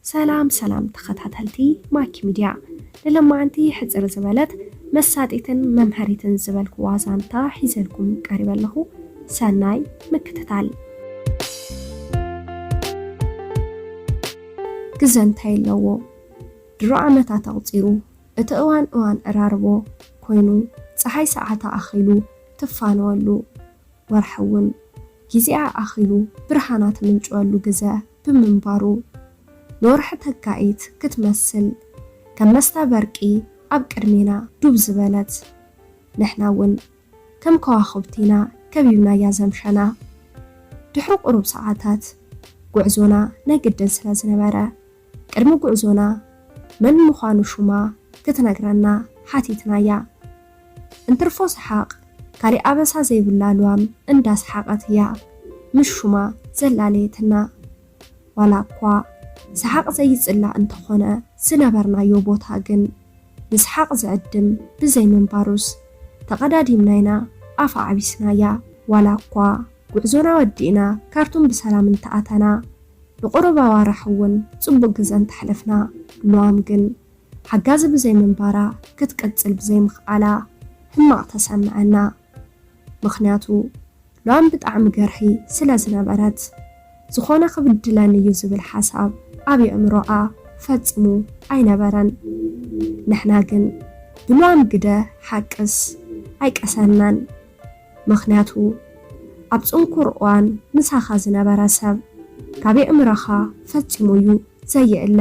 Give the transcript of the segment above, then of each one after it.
ሰላም ሰላም ተኸታተልቲ ማኪ ሚድያ፣ ንለማዓንቲ ሕጽር ዝበለት መሳጢትን መምሃሪትን ዝበልኩዋ ዛንታ ሒዘልኩም ቀሪበ ኣለኹ። ሰናይ ምክትታል። ግዘ እንታይ ኣለዎ? ድሮ ዓመታት ኣቑጺሩ፣ እቲ እዋን እዋን ዕራርቦ ኮይኑ፣ ጸሓይ ሰዓታ ኣኺሉ ትፋነወሉ፣ ወርሒ እውን ጊዜኣ ኣኺሉ ብርሃና ትምንጭወሉ ግዘ ብምንባሩ፣ ንወርሒ ተካኢት ክትመስል ከም መስተ በርቂ ኣብ ቅድሜና ዱብ ዝበለት፣ ንሕና እውን ከም ከዋኽብቲ ኢና ከቢብናያ ዘምሸና። ድሕሪ ቁሩብ ሰዓታት ጉዕዞና ናይ ግድን ስለ ዝነበረ፣ ቅድሚ ጉዕዞና መን ምዃኑ ሹማ ክትነግረና ሓቲትናያ። እንትርፎ ሰሓቕ፣ ካሊእ ኣበሳ ዘይብላ ልዋም እንዳሰሓቐት እያ ምስ ሹማ ዘላለየትና። ዋላ እኳ ሰሓቕ ዘይጽላእ እንተኾነ፣ ዝነበርናዮ ቦታ ግን ንሰሓቕ ዝዕድም ብዘይምንባሩስ፣ ተቐዳዲምና ኢና ኣፋ ዓቢስናያ። ዋላ እኳ ጉዕዞና ወዲእና ካርቱም ብሰላም እንተኣተና፣ ንቑሩብ ኣዋርሕ እውን ጽቡቕ ግዘ እንተሕለፍና፣ ልዋም ግን ሓጋዚ ብዘይምንባራ ክትቅጽል ብዘይምኽኣላ ሕማቕ ተሰምዐና። ምኽንያቱ፣ ልዋም ብጣዕሚ ገርሂ ስለ ዝነበረት፣ ዝኾነ ክብድለኒ እዩ ዝብል ሓሳብ ኣብ የእምሮኣ ፈጺሙ ኣይነበረን። ንሕና ግን ብልዋም ግደ ሓቅስ ኣይቀሰናን። ምኽንያቱ፣ ኣብ ጽንኩር እዋን ምሳኻ ዝነበረ ሰብ ካብ የእምሮኻ ፈጺሙ እዩ ዘይእለ።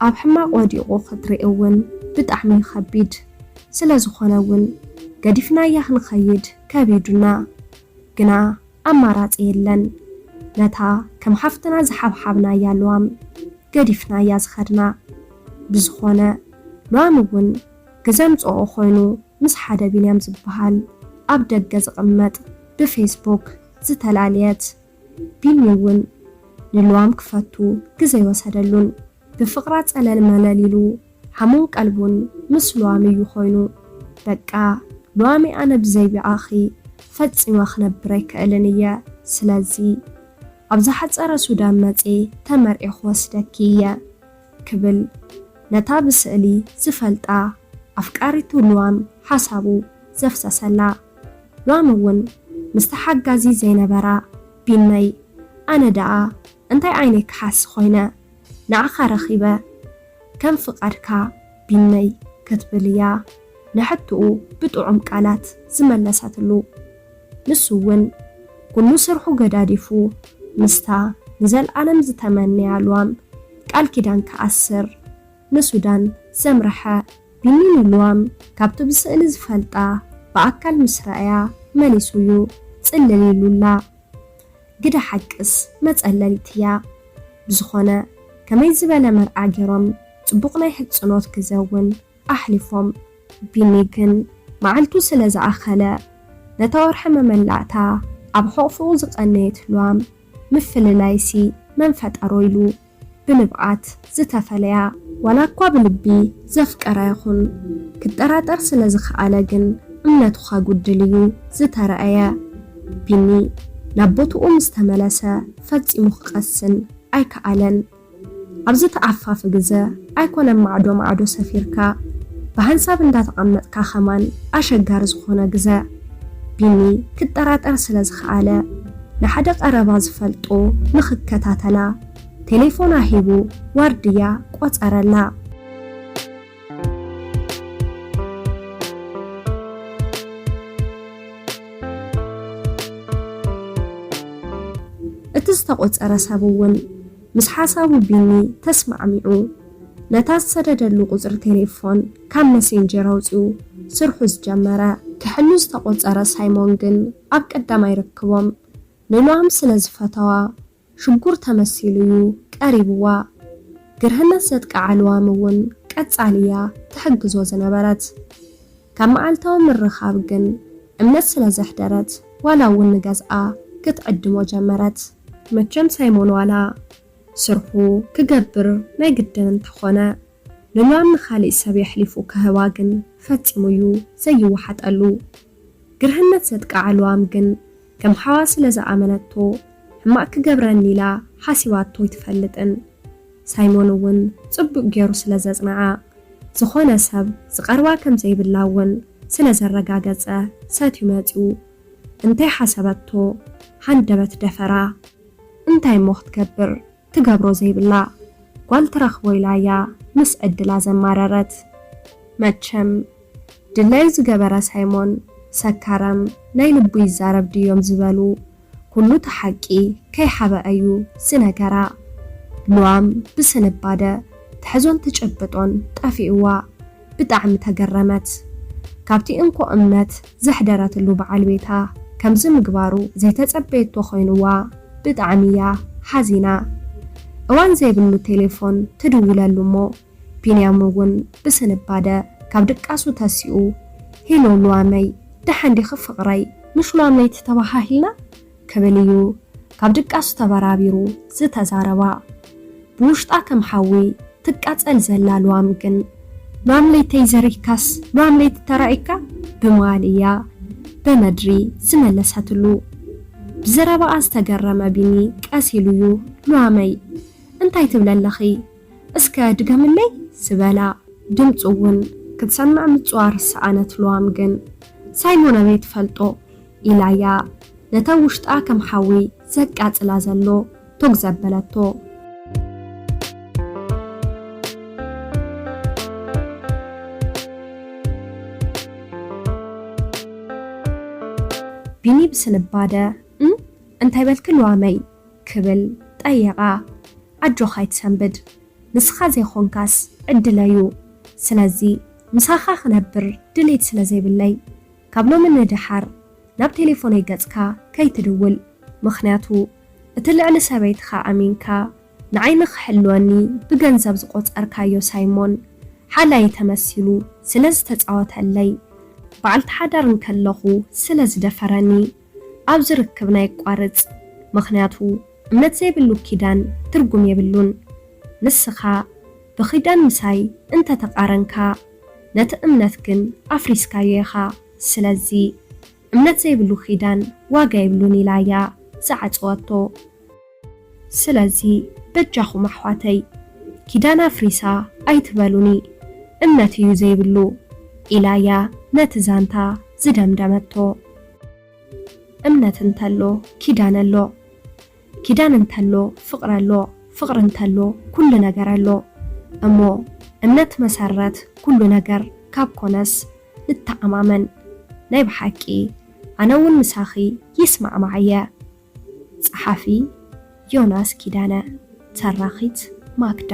ኣብ ሕማቕ ወዲቑ ክትርኢ እውን ብጣዕሚ እዩ ከቢድ። ስለ ዝኾነ እውን ገዲፍናያ ክንኸይድ ከቢዱና። ግና ኣማራጺ የለን። ነታ ከም ሓፍትና ዝሓብሓብናያ ልዋም ገዲፍናያ ዝኸድና። ብዝኾነ፣ ልዋም እውን ግዘ ምጽኦ ኮይኑ ምስ ሓደ ቢንያም ዝበሃል ኣብ ደገ ዝቕመጥ ብፌስቡክ ዝተላለየት። ቢኒ እውን ንልዋም ክፈቱ ግዘ ይወሰደሉን፣ ብፍቕራ ጸለል መለል ኢሉ ሓሙን ቀልቡን ምስ ልዋም እዩ ኮይኑ። በቃ ልዋመይ፣ ኣነ ብዘይ ብኣኺ ፈጺመ ክነብር ኣይክእልን እየ። ስለዚ ኣብ ዝሓጸረ ሱዳን መጼ ተመርዒ ክወስደኪ እየ ክብል ነታ ብስእሊ ዝፈልጣ ኣፍቃሪቱ ልዋም ሓሳቡ ዘፍሰሰላ። ልዋም እውን ምስቲ ሓጋዚ ዘይነበራ፣ ቢነይ፣ ኣነ ደኣ እንታይ ዓይነይ ክሓሲ ኮይነ ንዓኻ ረኺበ? ከም ፍቓድካ ቢነይ፣ ክትብል እያ ንሕትኡ ብጥዑም ቃላት ዝመለሰትሉ። ንሱ እውን ኩሉ ስርሑ ገዳዲፉ ምስታ ንዘልኣለም ዝተመነያ ልዋም ቃል ኪዳን ክኣስር ንሱዳን ዘምረሐ። ቢኒ ንልዋም ካብቲ ብስእሊ ዝፈልጣ ብኣካል ምስ ረኣያ መሊሱ እዩ ጽልል ኢሉላ። ግደ ሓቅስ መጸለሊት እያ። ብዝኾነ፣ ከመይ ዝበለ መርዓ ገይሮም ጽቡቕ ናይ ሕጽኖት ግዘ እውን ኣሕሊፎም። ቢኒ ግን መዓልቱ ስለ ዝኣኸለ፣ ነታ ወርሒ መመላእታ ኣብ ሕቑፍኡ ዝቐነየት ልዋም፣ ምፍልላይሲ መን ፈጠሮ ኢሉ ብንብዓት ዝተፈለያ። ዋላ እኳ ብልቢ ዘፍቀራ ይኹን፣ ክጠራጠር ስለ ዝኸኣለ ግን፣ እምነቱ ከጉድል እዩ ዝተረኣየ። ቢኒ ናብ ቦትኡ ምስ ተመለሰ፣ ፈጺሙ ክቐስን ኣይከኣለን። ኣብዚ ተኣፋፊ ግዘ ኣይኮነን ማዕዶ ማዕዶ ሰፊርካ፣ ብሓንሳብ እንዳተቐመጥካ ከማን ኣሸጋሪ ዝኾነ ግዘ። ቢኒ ክጠራጠር ስለ ዝኸኣለ፣ ንሓደ ቀረባ ዝፈልጦ ንኽከታተላ ቴሌፎና ሂቡ ዋርድያ ቆጸረላ። እቲ ዝተቖጸረ ሰብ እውን ምስ ሓሳቡ ቢኒ ተስማዕሚዑ፣ ነታ ዝሰደደሉ ቁጽሪ ቴሌፎን ካብ መሴንጀር ኣውጺኡ ስርሑ ዝጀመረ። ክሕሉ ዝተቖጸረ ሳይሞን ግን ኣብ ቀዳማይ ርክቦም ንልዋም ስለ ዝፈተዋ፣ ሽጉር ተመሲሉ እዩ ቀሪብዋ። ግርህነት ዘጥቅዓ ልዋም እውን ቀጻሊ እያ ትሕግዞ ዝነበረት። ካብ መዓልታዊ ምርኻብ ግን እምነት ስለ ዘሕደረት፣ ዋላ እውን ንገዝኣ ክትዕድሞ ጀመረት። መቸም ሳይሞን ዋላ ስርሑ ክገብር ናይ ግድን እንተኾነ፣ ንልዋም ንኻሊእ ሰብ የሕሊፉ ክህባ ግን ፈጺሙ እዩ ዘይወሓጠሉ። ግርህነት ዘጥቅዓ ልዋም ግን ከም ሓዋ ስለ ዝኣመነቶ፣ ሕማቕ ክገብረኒ ኢላ ሓሲባቶ ኣይትፈልጥን። ሳይሞን እውን ጽቡቕ ገይሩ ስለ ዘጽንዓ፣ ዝኾነ ሰብ ዝቐርባ ከም ዘይብላ እውን ስለ ዘረጋገጸ፣ ሰትዩ መጺኡ። እንታይ ሓሰበቶ? ሃንደበት ደፈራ። እንታይ እሞ ክትገብር? ትገብሮ ዘይብላ። ጓል ትረኽቦ ኢላ እያ ምስ ዕድላ ዘማረረት። መቸም ድላዩ ዝገበረ ሳይሞን፣ ሰካራም ናይ ልቡ ይዛረብ ድዮም ዝበሉ፣ ኩሉ እቲ ሓቂ ከይሓበአ እዩ ዝነገራ። ሉዋም ብስንባደ ትሕዞን ትጭብጦን ጠፊእዋ። ብጣዕሚ ተገረመት። ካብቲ እንኮ እምነት ዘሕደረትሉ በዓል ቤታ ከምዚ ምግባሩ ዘይተጸበየቶ ኮይንዋ ብጣዕሚ እያ ሓዚና። እዋን ዘይብሉ ቴሌፎን ትድውለሉ እሞ፣ ቢንያም እውን ብስንባደ ካብ ድቃሱ ተሲኡ፣ "ሄሎ ሉዋመይ፣ ደሓን ዲኺ ፍቕረይ? ምሽ ሉዋም ለይቲ ተባሃሂልና?" ክብል እዩ ካብ ድቃሱ ተበራቢሩ ዝተዛረባ። ብውሽጣ ከም ሓዊ ትቃጸል ዘላ ሉዋም ግን፣ "ሉዋም ለይተይ ዘሪግካስ ሉዋም ለይቲ ተራኢካ?" ብምባል እያ ብመድሪ ዝመለሰትሉ። ብዘረባኣ ዝተገረመ ቢኒ ቀስ ኢሉ እዩ፣ "ሉዋመይ፣ እንታይ ትብሊ ኣለኺ? እስከ ድገምለይ?" ዝበላ። ድምጹ እውን ክትሰምዕ ምጽዋር ዝሰኣነት ሉዋም ግን፣ "ሳይሞን ኣበይ ትፈልጦ?" ኢላ እያ ነታ ውሽጣ ከም ሓዊ ዘቃጽላ ዘሎ ቶግ ዘበለቶ። ቢኒ ብስንባደ፣ "እም? እንታይ በልኪ ሉዋመይ?" ክብል ጠየቓ። "ኣጆኻ ኣይትሰንብድ፣ ንስኻ ዘይኾንካስ ዕድለዩ። ስለዚ ምሳኻ ክነብር ድሌት ስለ ዘይብለይ፣ ካብ ሎሚ ንደሓር ናብ ቴሌፎነይ ገጽካ ከይትድውል። ምኽንያቱ እቲ ልዕሊ ሰበይትኻ ኣሚንካ ንዓይ ንኽሕልወኒ ብገንዘብ ዝቖጸርካዮ ሳይሞን ሓላዪ ተመሲሉ ስለ ዝተጻወተለይ፣ በዓልቲ ሓዳር እንከለኹ ስለ ዝደፈረኒ፣ ኣብዚ ርክብና የቋርጽ። ምኽንያቱ እምነት ዘይብሉ ኪዳን ትርጉም የብሉን። ንስኻ ብኺዳን ምሳይ እንተ ተቓረንካ፣ ነቲ እምነት ግን ኣፍሪስካዮ ኢኻ። ስለዚ እምነት ዘይብሉ ኺዳን ዋጋ የብሉን" ኢላ እያ ዝዓጸወቶ። "ስለዚ በጃኹም ኣሕዋተይ፣ ኪዳን ኣፍሪሳ ኣይትበሉኒ፣ እምነት እዩ ዘይብሉ" ኢላ እያ ነቲ ዛንታ ዝደምደመቶ። እምነት እንተሎ ኪዳን ኣሎ፣ ኪዳን እንተሎ ፍቕሪ ኣሎ፣ ፍቕሪ እንተሎ ኩሉ ነገር ኣሎ። እሞ እምነት መሰረት ኩሉ ነገር ካብ ኮነስ ንተኣማመን። ናይ ብሓቂ ኣነ እውን ምሳኺ ይስማዕማዕ እየ። ጸሓፊ ዮናስ ኪዳነ፣ ተራኺት ማክዳ።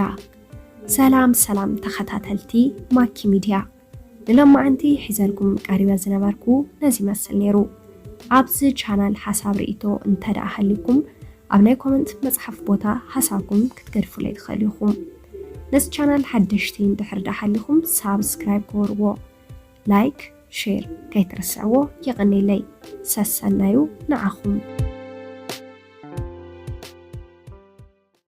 ሰላም ሰላም ተኸታተልቲ ማኪ ሚድያ፣ ንሎማዓንቲ ሒዘልኩም ቀሪበ ዝነበርኩ ነዚ ይመስል ነይሩ። ኣብዚ ቻናል ሓሳብ ርእይቶ እንተ ደኣ ሃልዩኩም፣ ኣብ ናይ ኮመንት መጽሓፍ ቦታ ሓሳብኩም ክትገድፉለይ ትኽእሉ ኢኹም። ነዚ ቻናል ሓደሽቲ እንድሕር ደኣ ሃሊኹም፣ ሳብስክራይብ ግበርዎ፣ ላይክ፣ ሼር ከይትርስዕዎ። የቐኔለይ። ሰሰናዩ ንዓኹም።